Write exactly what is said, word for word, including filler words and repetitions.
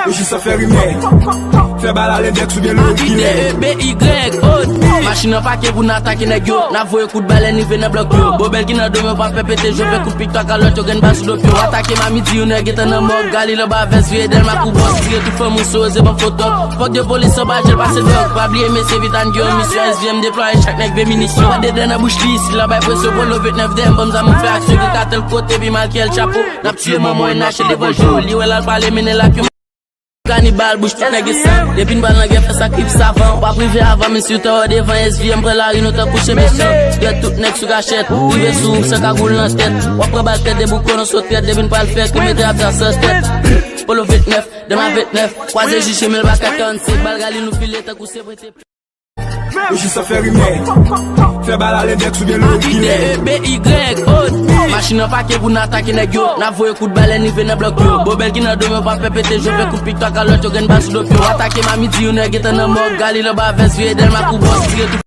Yo jis ap fè rimè. Fè bal a lendèks oubyen lorikilè. B Y O. Machin nan pake pou n atake nèg yo. N ap voye kout bal lè n rive nan blòk yo. Bobèl ki nan do m yo pa fè pete, jwe fè kout pik twa kalòt yo, grenn bal sou do pye w. Atake m a midi, youn nèg gentan nan mòg. Galil anba vès, vye dèl makoubòs, tire tout fanm ou soze ban foto. Fòk de polis anba jèl pase dwòg. Pa bliye mesye Vitan gen yon misyon, S V M deplwaye chak nèg ve minisyon. Pa de dè nan bouch li, si l anba presyon, polo vennèf dèyè m, banm zam, m fè aksyon, gen katèl kote, pi mal ki El Chapo. N ap tiye manman w, N H L devan je w. Li wè l al pale, mennen l ak yon kanibal, bouch tout nèg e san. Depi n pral nan gè, fè sakrifis avan. W ap rive avan, men si w ta wè devan S V M pran lari, nou tankou chen mechan. Gè tout nèg sou kachèt, rive sou ou san kagoul nan tèt. W ap pran bal tèt, debouke w nan sot tèt, depi n pral fè krim, mete ap sa san tèt. Polo vennèf, dèm a vennèf, kwaze jij men l baka karannsenk, bal Galil nou file tankou se prete. Yo jis ap fè rimè. Fè bal a lendèks oubyen lorikilè. B Y O. Machin nan pake pou n atake nèg yo. N ap voye kout bal lè n rive nan blòk yo. Bobèl ki nan do m yo pa fè pete, jwe fè kout pik twa kalòt yo, grenn bal sou do pye w. Atake m a midi, youn nèg gentan nan mòg. Galil anba vès, vye dèl makoubòs, tire tout